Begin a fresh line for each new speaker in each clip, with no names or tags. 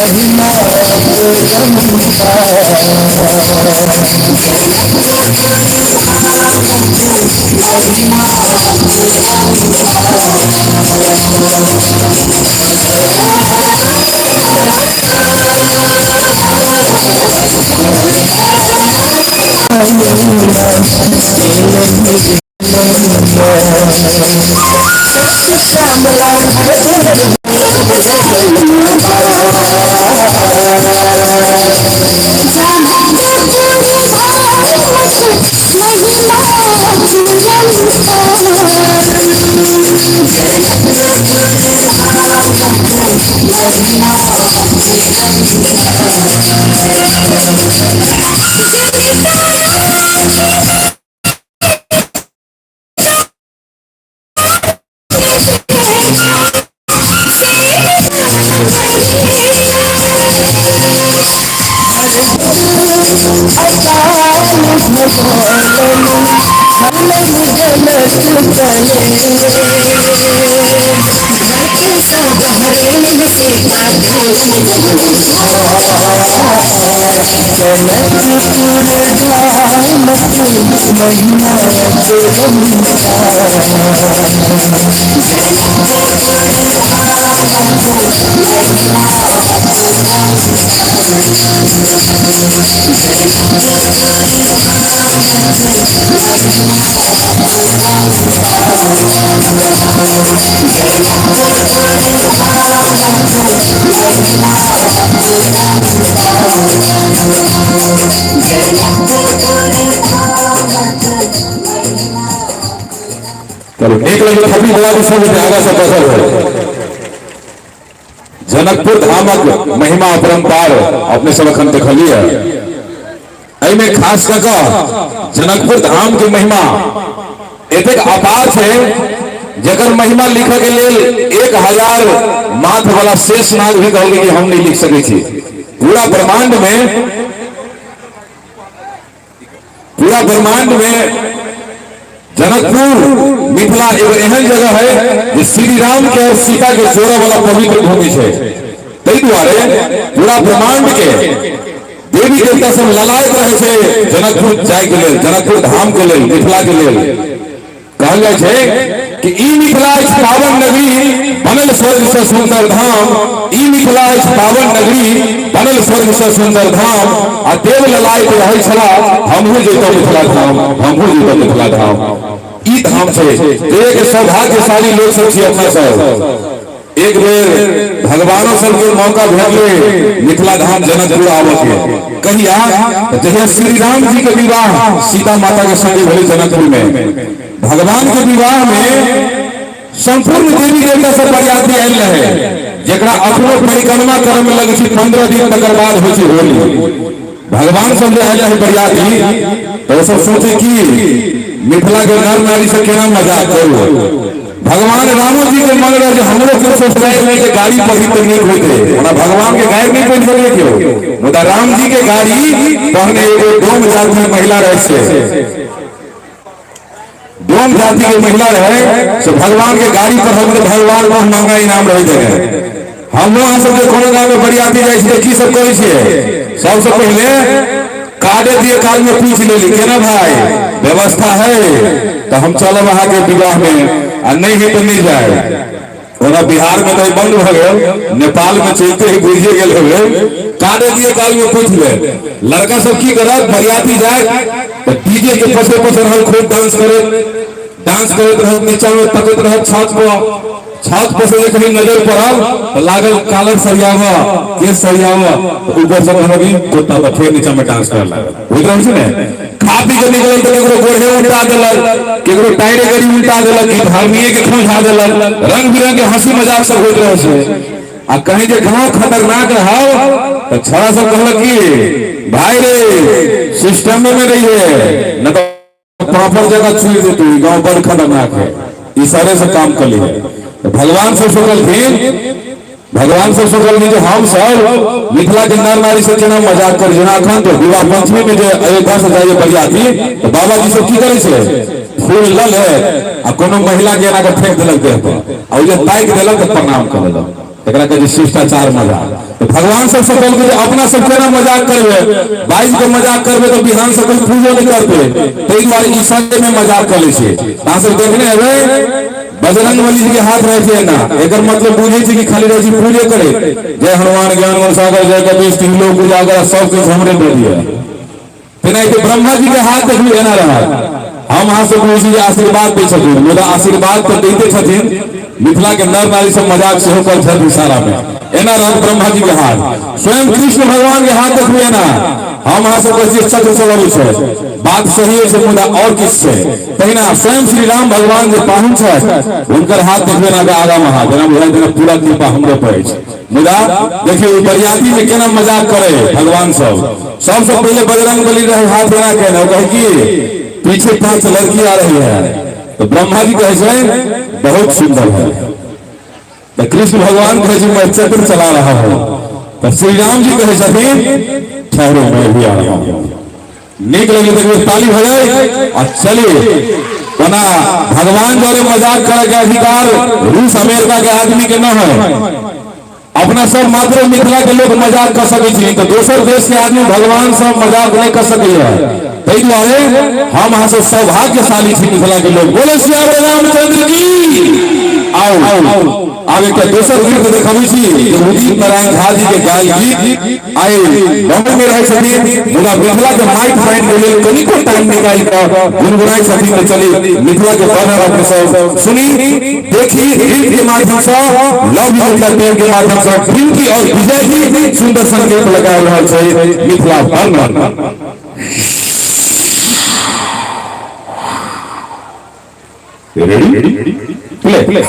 महिमा
चलो नीक लगल खपरी बड़ा के सब आगा से बसल है। जनकपुर धामक महिमा अपरंपार अपने सब अखन देखलिए। एहिमे खास कऽ कऽ जनकपुर धाम के महिमा एतेक अपार छै जकर महिमा लिखऽ के लेल 1000 माथ वाला शेष नाग भी कहलकै कि हम नहीं लिख सकै छी। पूरा ब्रह्मांड में, पूरा ब्रह्मांड में जनकपुर मिथिला एगो एहन जगह है जे श्री राम के और सीता के जोड़े वाला पवित्र भूमि है। ताहि दुआरे पूरा ब्रह्मांड के देवी देवता सब ललायत रहे छै जनकपुर जाय के लेल, जनकपुर धाम के लेल, मिथिला के लेल। कहल जाय छै कि ई मिथिला अछि पावन नगरी बनल स्वर्ग से सुंदर धाम, ई मिथिला अछि पावन नगरी बनल स्वर्ग से सुंदर धाम, आ देव ललायत रहै छला हमहू जैतौं मिथिला धाम, हमहू जैतौं मिथिला धाम। ई धाम छै एक सौभाग्यशाली लोक सब छी अपना सब। एक बेर भगवानो सबके मौका भेटले मिथिला धाम जनकपुर आबऽ के, कहिया जहिया श्री राम जी के विवाह सीता माता के संगे भेलै जनकपुर में। भगवान के विवाह में संपूर्ण देवी देवता सब बरियाती आयल रहे, जकरा अपनो परिक्रमा करे में लगे छै 15 दिन तकर बाद होइ छै होली। भगवान सब जे आयल रहे बरियाती तो सब सोचे कि मिथिला के नर नारी से केना मजाक करू। भगवान रामो जी के मन रहे हमरो के सोचले के गाड़ी पढ़ी तो नीक होते, ओना भगवान के गाड़ी नहीं पढ़ सके क्यों, मुदा राम जी के गाड़ी पहने एगो डोम जाति के महिला रहे से, डोम जाति के महिला रहे से भगवान के गाड़ी पर हम भगवान बहुत महंगा इनाम रहे थे। हम वहां सब के कोनो गांव में बरियाती जाए छियै की सब करै छियै, सबसे पहले कार्डे दिए काल में पूछ लेली केना भाई व्यवस्था है तो हम चलब अहाँ के विवाह में, आ नहीं है तो नहीं जाए। ओना बिहार में तो बंद भ गेल, नेपाल में चलते ही बुझिए गेल होबे। कार्डे दिए काल में पूछ ले लड़का सब की करत, बरियाती जाए तो डीजे के पछे पछे रहल खूब डांस करत, डांस करत रहत, नीचा में तकैत रहत छत पर, छत पर से कहीं नजर पड़ल तो लागल कालर सरियाव केस सरियाव, ऊपर से कहलक कुत्ता तो फेर नीचा में डांस करे लागल। बुझ रहल छी ने, खा पी के निकलल तो केकरो गोढ़े उल्टा देलक, केकरो टायरे गड़ी उल्टा देलक, धार्मिए के खौंझा देलक, रंग बिरंग के हंसी मजाक सब होइत रहै छै। आ कहीं जे गांव खतरनाक रहल तो छड़ा सब कहलक कि भाई रे सिस्टम में रहिए न तो प्रॉपर जगह छुई देतू, गांव बड़ खतरनाक है, इशारे से काम कर लिए। भगवान से सोचलखिन, भगवान से सोचलखिन जे हम सब मिथिला के नर नारी से केना मजाक करी। जेना अखन तो विवाह पंचमी में जे अयोध्या से जाइए बरियाती तो बाबा जी सब की करै छै, फूल ल ले आ कोनो महिला के एना के फेंक देलक देह पर, आ ओ जे ताकि देलक तो प्रणाम कर लेलक। एकरा कहै छै शिष्टाचार मजाक। तो भगवान सबसे कहलकै जे अपना सब केना मजाक करबै, बाजि के मजाक करबै तऽ बिहान से कोई पूजो नहि करतै, ताहि दुआरे ई संगे में मजाक कऽ लै छै। अहाँ सब देखने हेबै बजरंग बली जी के हाथ रहै छै एना, एकर मतलब बुझै छै कि खाली रहै छै पूजे करे। जय हनुमान ज्ञान गुण सागर जय कबीर तीन लोक उजागर, सब किछु हमरे दे दिया। तेनाहिते ब्रह्मा जी के हाथ देखबी एना रहत। हम अहाँ सब बुझै छी जे आशीर्वाद दै छथिन, मुदा आशीर्वाद तऽ दैते छथिन, मिथिला के नर नारी सब मजाक सेहो करै छथिन इशारा में। एना रहत ब्रह्मा जी के हाथ। स्वयं कृष्ण भगवान के हाथ देखबी एना। हम अहाँ सब कहै छियै चक्र चलबै छै, बात सही छै मुदा और किछु छै। तहिना स्वयं श्री राम भगवान जे पाहुन छथि हुनकर हाथ देखबे ना के आगा में हाथ, जेना बुझाइ जेना पूरा कृपा हमरे पर अछि। मुदा देखियौ बरियाती में केना मजाक करे भगवान सब। सबसे पहले बजरंग बली रहे हाथ एना केने, कहे कि पीछे 5 लड़की आ रही है, तो ब्रह्मा जी कहे छै बहुत सुंदर है। तो कृष्ण भगवान कहे छै मैं चक्र चला रहा हूं। तो श्री राम जी कहे छथिन ठहरो मैं भी आ रहा हूं। नीक लगे देखियौ ताली भऽ जाय आ चलिए। ओना भगवान द्वारे मजाक करे के अधिकार रूस अमेरिका के आदमी के न है, अपना सब मात्र मिथिला के लोग मजाक कर सकै छी, तो दोसर देश के आदमी भगवान सब मजाक नहीं कर सकै है। ताहि दुआरे हम अहाँ सब सौभाग्यशाली छी मिथिला के लोग। बोले सियावर रामचंद्र की। आओ आब एक दोसर गीत देखबै छी जे उदित नारायण झा जी के गायल गीत आइ बम्बई में रहै छथिन, मुदा मिथिला के माइक पानि के लेल कनिको टाइम निकालि कऽ गुनगुनाइ छथिन। तऽ चली मिथिला के बैनर अपने सब सुनी देखी गीत के माध्यम से, लव you Mithila team के माध्यम से पिंकी और विजय जी सुंदर संकेत लगा रहल छै Mithila banner. Ready play.
Mithila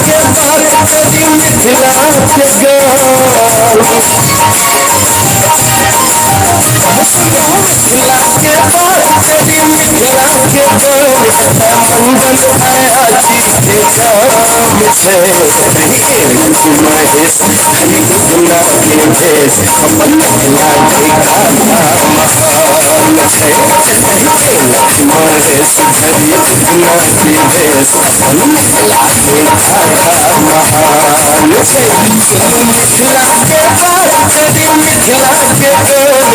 के बात करी मिथिला के गान, मिथिला के बात करी मिथिला के गान, मंडन अयाची के काम छै। महेश हरि उगना के भेष, अपन मिथिला के गाथा महान छै। महेश हरि उगना के भेष, अपन मिथिला के गाथा महान छै। मिथिला के बात करी मिथिला के गान,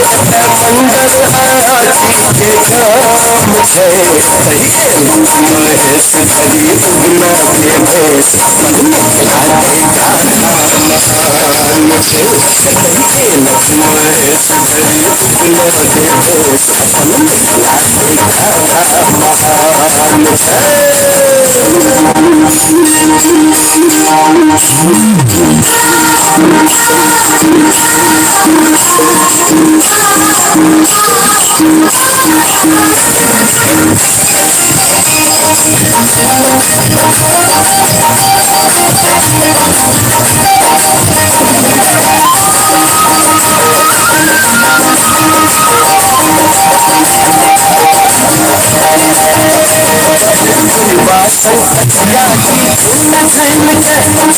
मंडन अयाची के काम छै। महेश हरि उगना के भेष, अपन मिथिला के गाथा महान छै। महेश हरि उगना के भेष, अपन मिथिला के गाथा महान छै।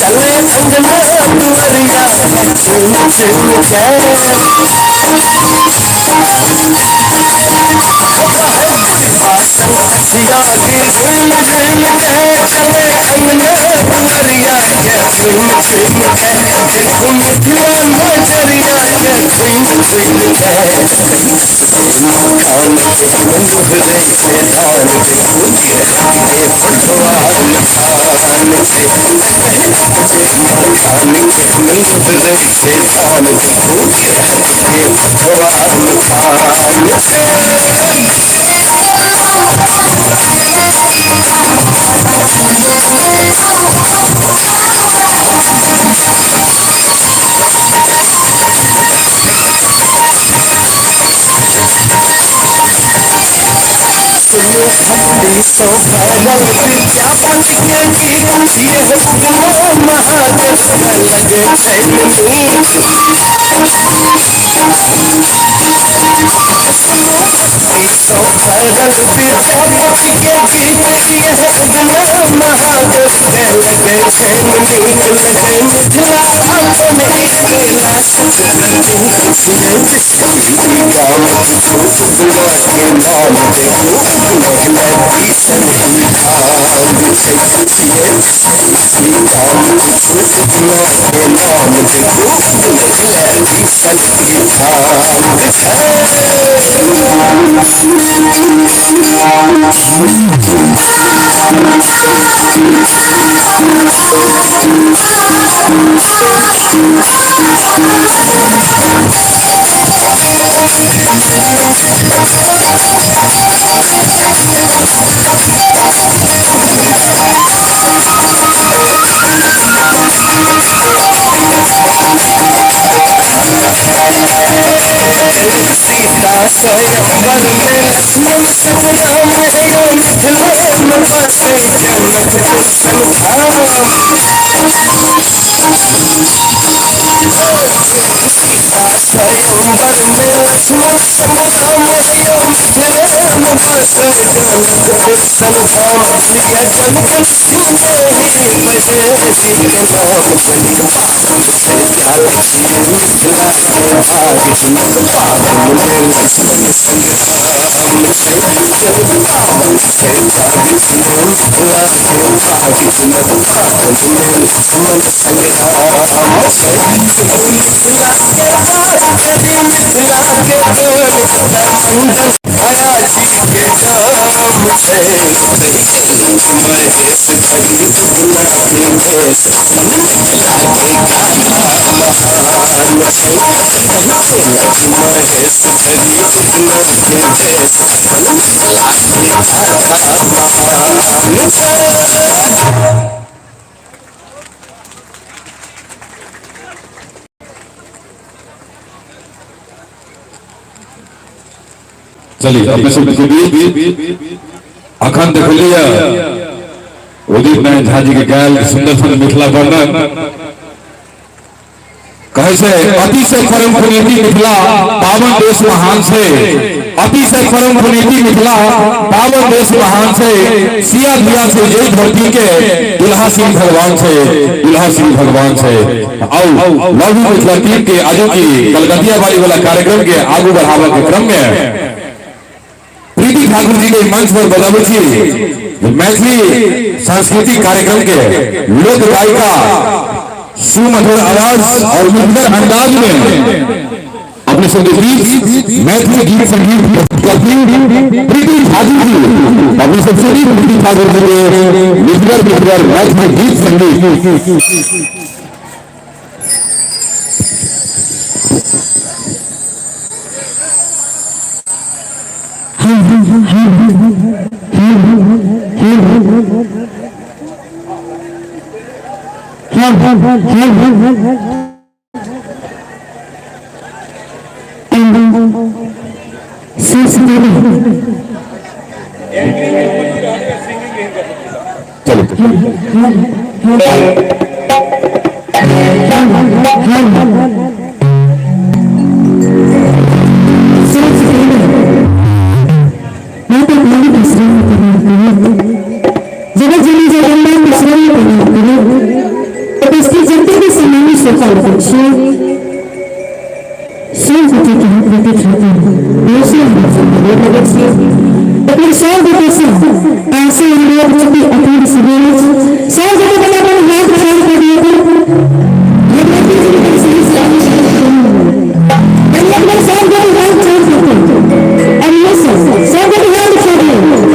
चले अंगना दुआरिया झूम झूम के, झूम झूम के चले अंगना दुआरिया के झूम झूम के, देखो मिथिला नजरिया के झूम झूम के, मखान के मंजुरे से धान, देखो के पटवान खान छै। मखान के मंजुरे से धान, देखो के पटवान खान छै। भक्ति सो भरल विद्यापति के गीत, ये उगना महादेव लगे छै नीक। भक्ति सो भरल विद्यापति के गीत यह उगना महादेव के लगे छै नीक लगे मिथिला अपन ई मेला। छियै बिसरी गाम किछु उगना के नाम देखू उगने भीषण ई धाम छै। छियै बिसरी गाम किछु उगना के नाम देखू उगने भीषण ई धाम छै। सीता स्वयंवर में लक्ष्मण संग राम है यो मिथिला में बसे जनकपुर सन धाम। सीता स्वयंवर में लक्ष्मण संग राम है यो मिथिला में बसे जनकपुर सन धाम। लिया जनक सीने ही महेश के नाम बड़ी पावन छै जाल छियै मिथिला के भाग हिनक पावन में लक्ष्मण संग राम छै। जग पावन छै जाग छियै मिथिला के भाग हिनक पावन में लक्ष्मण संग राम छै। मिथिला के बात करी मिथिला के आन मंडल भया जी के नाम छै। महेश धरि उगना के भेष अपन मिथिला के गाथा महान छै। महेश धरि उगना के भेष अपन मिथिला के गाथा महान छै।
चलिए अपने सबके बीच अखन देखलिए उदित नारायण झा जी के गायल सुंदर सुंदर मिथिला वर्णन। कहे से अतिशय परम पुनीति मिथिला पावन देश महान से, अतिशय परम पुनीति मिथिला पावन देश महान से, सिया धिया से जय धरती के दुल्हा सिंह भगवान से, दुल्हा सिंह भगवान से। आओ लव you Mithila team के आजू की कलकतिया वाली वाला कार्यक्रम के आगू बढ़ावा के क्रम में प्रीति ठाकुर जी के मंच पर बजाबै छी मैथिली सांस्कृतिक कार्यक्रम के लोक गायिका सुमधुर आवाज और सुंदर अंदाज में अपने सबके बीच मैथिली गीत संगीत करती प्रीति ठाकुर जी। अपने सबसे भी प्रीति ठाकुर जी के मिथगर मिथगर मैथिली गीत संगीत। चलो
जगत जननी जगदम्बा के शरण में प्रणाम करो। उपस्थित जनता के सामान्य श्रोता अध्यक्ष सब गोटे के हाथ प्रतीत होता है। अपने सब गोटे से ऐसे अनुरोध है कि अखंड सवेरे सब गोटे अपन हाथ खड़ा कर दिए पर भगवती जी के सही सही अपने सब गोटे हाथ खड़ा करते और ये सब सब गोटे हाथ खड़ा कर दिए।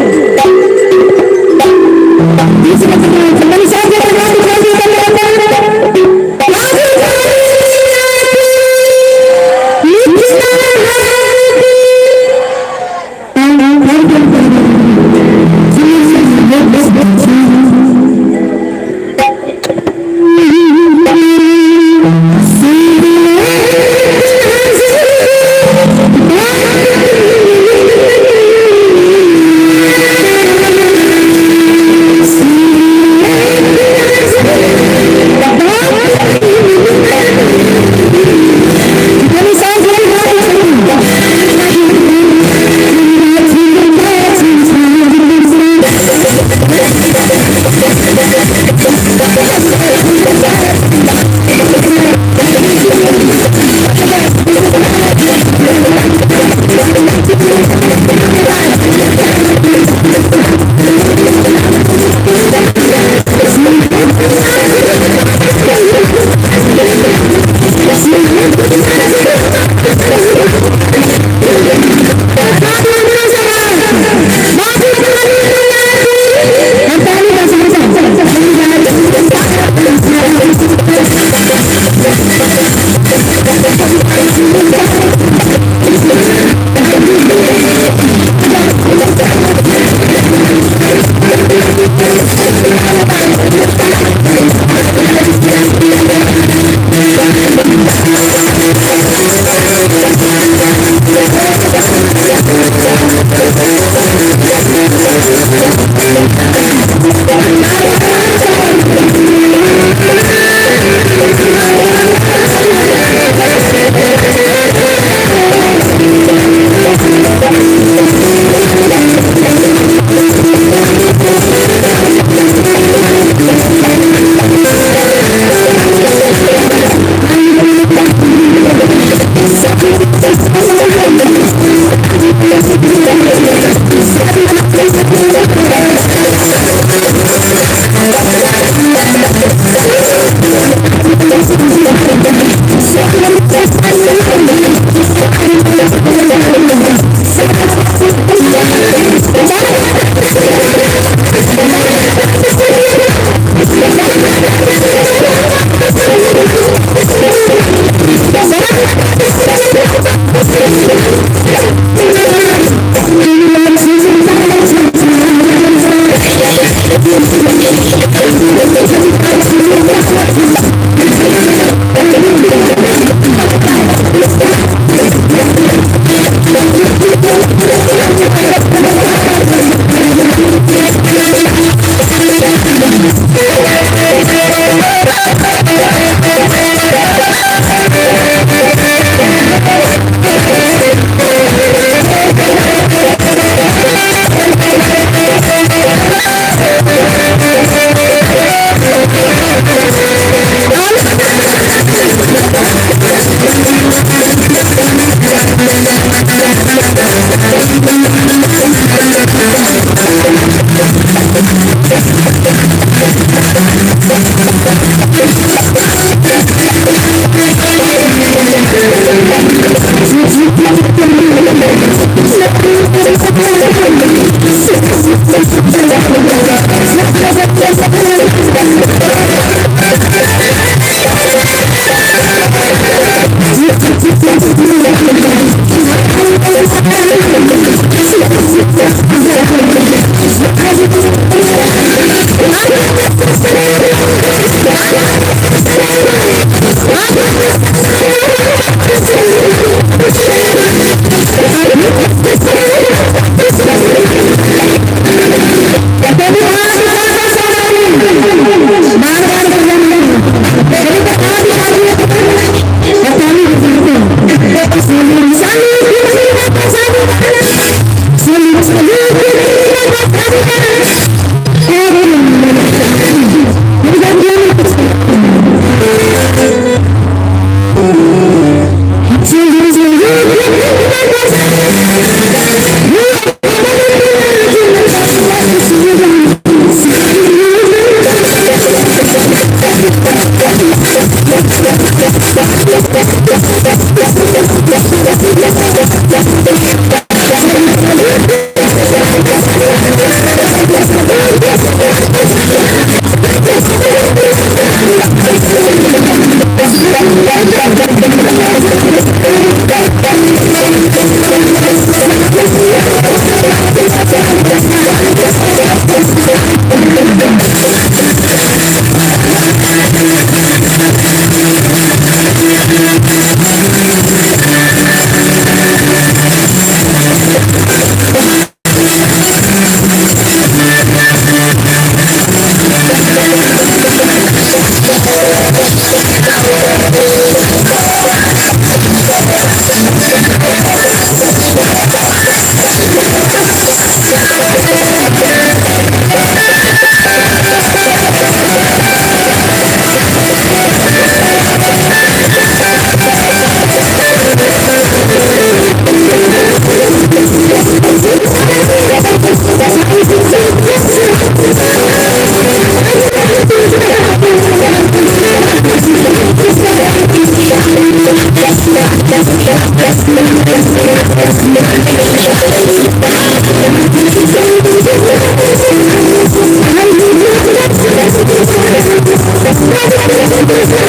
Thank you.